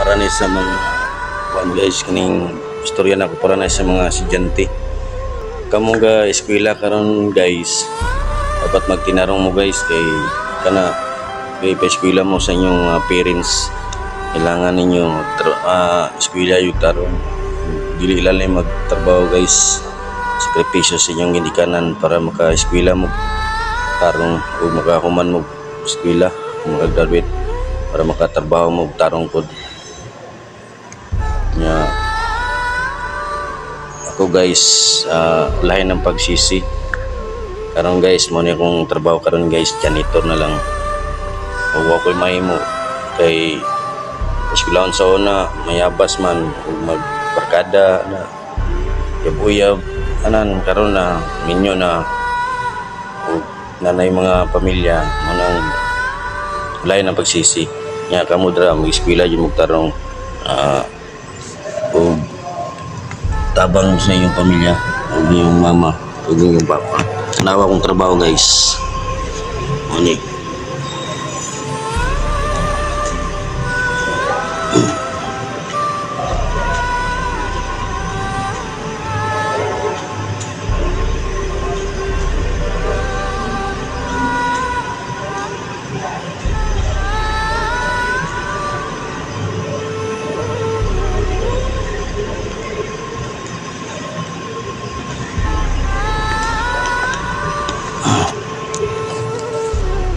Para ni sa mga kuan guys, kaning istorya nako para na sa mga estudyante. Kamo ga eskwela karon guys, dapat magtinarong mo guys kay kana kay pa-eskwela mo sa inyong parents. Kailangan ninyo eskwela yung tarong. Dili ilalim magtrabaho guys. Sakripisyo sa inyong ginikanan para maka-eskwela mo tarong o makahuman mo eskwela, makagraduate para makatrabaho mo tarong pod. Nya ako guys, lahi ng pagsisi. Karon guys, mo ni akong trabaho karon guys, janitor na lang. Ug ako'y mahimo kay eskwelahan sa una, mayabas man ug magbarkada na uyab-uyab anan. Karon na minyo na ug nanay mga pamilya mo nang lahi ng pagsisi. Nya kamo dira mag-eskwela jud mo tarong ug tabang sa inyong pamilya ug inyong mama ug inyong papa. Tanawa akong trabaho guys. Mo ni.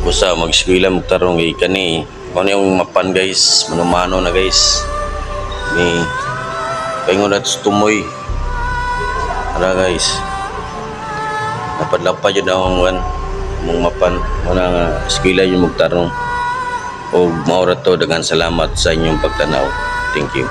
Busa mag-eskwela magtarong kay kani mao ni akong mapan guys, mano-mano na guys. Ni paingon na tumoy. Ara guys. Napadlapad jud akong kuan mong mapan mo na nga eskwela jud magtarong. Og mao ra to, daghang salamat sa inyong pagtanaw. Thank you.